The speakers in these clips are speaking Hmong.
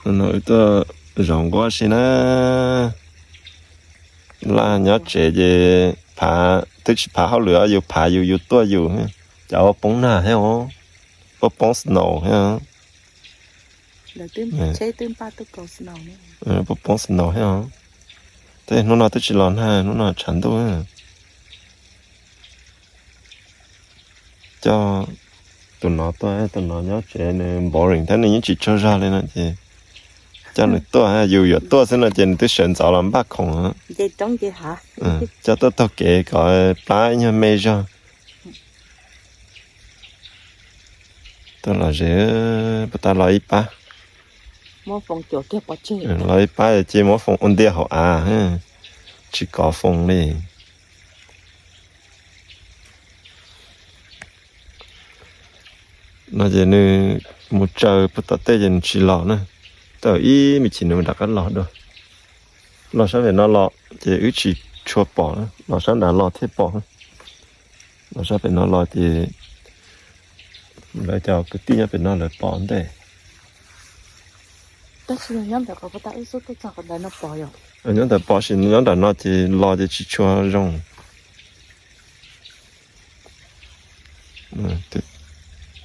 No wb tuaj zov nquab si na. Laj nyob tsev ces phav twb tsis phav hauj lwm, yus phav yus, yus tuaj yus. Cas ua poob nag thiab os, ua poob snow thiab. Ua poob snow thiab os. Tej hnub no twb tsis los nag, hnub no tshav ntuj. Coj tus no tuaj, tus no nyob tsev nws boring thiab nws yeej tsis tsaug zog li no ces coj nws tuaj, yus yuav tuaj xwb no ces nws twb sawv ntxov los npaj khoom. Coj tuaj taug kev kom plab ib nyuag me zog. Tuaj los ze, puas tas los ib pab. Los ib pab ces muab foos ua ntiaj hauv av, tsis kov foos li. No ces nws mus tsaws puag tom tej ces nws tsis los na. Tau ib me chim nws mam rov qab los dua. Los sab pem no los ces wb tsis tshua pom, los sab nrad los thiaj pom. Los sab pem no los ces lawv cov kwv tij nyob pem no lawv pom ntej. Nyob ntawm pom, nyob ntawm pom sis nyob nram no ces los ces tsis tshua zoo.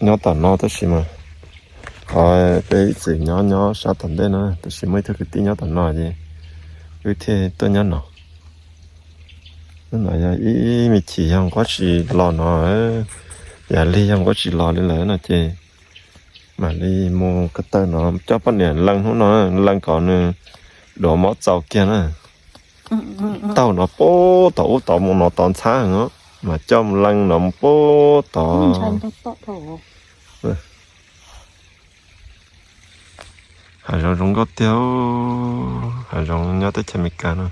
Nyob tom no tab sis mas qhov peb ib txwm nyob nyob sab tom ntej no, tab sis muaj ib tug kwv tij nyob tom no ces wb thiaj tuaj nyob no. Hnub no yog ib me chim yog nquab tsis los no, yam li yog nquab tsis los li lawm no ces mam li mus ko taw no coj poj niam leej hnub no, leej kom nws duav mob txaus kiag na. Taug no puag tom ub tod mus no tod ntxhab heev, mas coj mus leej no mus puag tod. Hav zoov zoo nkauj tiag, hav zoov nyob teb chaws Amelikas no.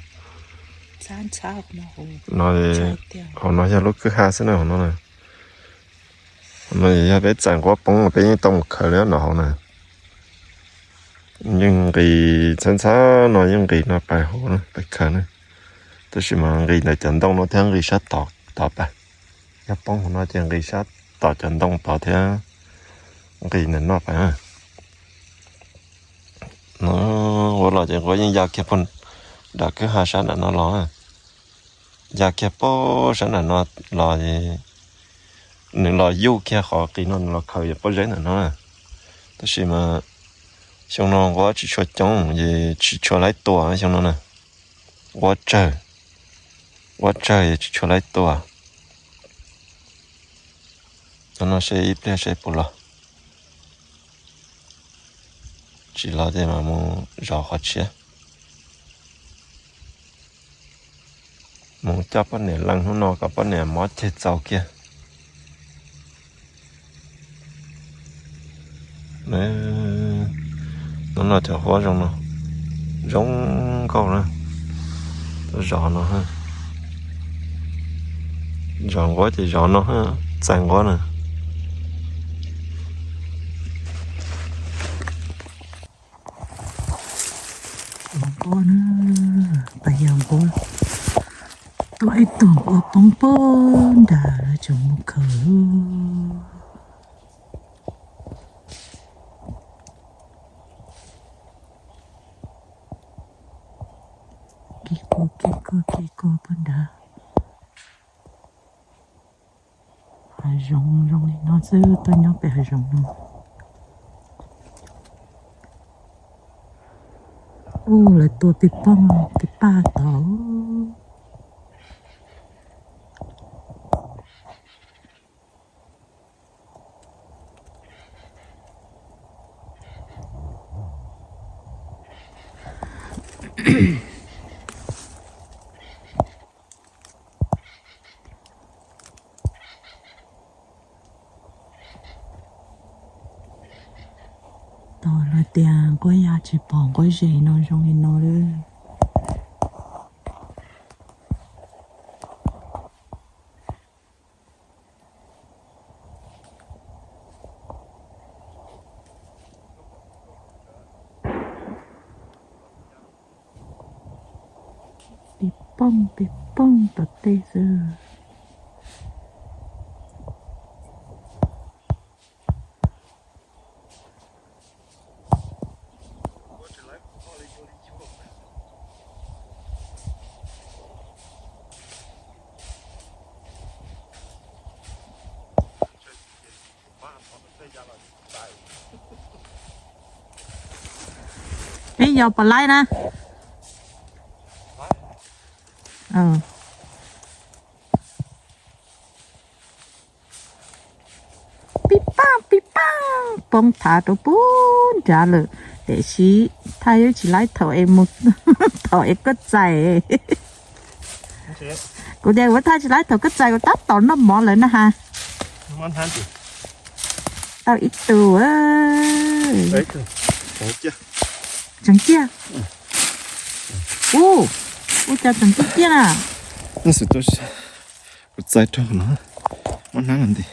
No, hauv no yog lub kwj ha xwb na, hauv no na. Hauv no yog peb txais nquab poob peb yeej tau mus khaws li no hauv na. Yeej nqis ntxhab ntxhab no, yeej nqis no pais hauv pais khaws na. Tab sis mas nqis ntawm cov ntoo no thiab nqis sab tod tod pais. Yog poob hauv no ces nqis sab tom cov ntoo tod thiab nqis ntawm no pais. No, nquab los ces nquab yeej ya kiag puag nram kwj ha sab nram no los, ya kiag puag sab nram no los, nws los yuj kiag qhov qis no nws los khaws yog pob zeb ntawm no na. Tab sis mas xyoo no nquab tsis tshua coob ces tsis tshua laib tua xyoo no na. Nquab tsawg, nquab tsawg es tsis tshua laib tua. Cov no seb ib pliag seb puas los. Tsis los ces mam mus zov qhov tshiab. Mus coj poj niam leej hnub no kom poj niam mob ceg txaus kiag. Hnub no cov huab zoo no, zoo nkauj na. Zov no, zov nquab ces zov no, txais nquab na. Nquab na, pas yog nquab, tua ib tug nquab poob poob nrad lawv tseem mus khaws. Kis kua kis kua kis kua poob nrad. Hav zoov zoo li no xwb, tuaj nyob pem hav zoov no. Ub, lawv tua pis pooj pis paj tod. Tau lawv tias nquab ya tsis pom nquab zes no zoo li no lawm. Pis pooj pis pooj tom tej xwb. Peb yos puas laib na? Pib paaj pib paaj, poob thav rau pub nrad lawm, tiam sis Thaj yuav tsis laib thaum es mus, thaum es koj txais. Kuv tias kuv Thaj tsis laib thaum koj txais, kuv tab tom noj mov lawm na has. Tau ib tug. Tseem ciaj. Ub, ua cas tseem ciaj ciaj na. Kuv txais rau no, muab hnab los nti.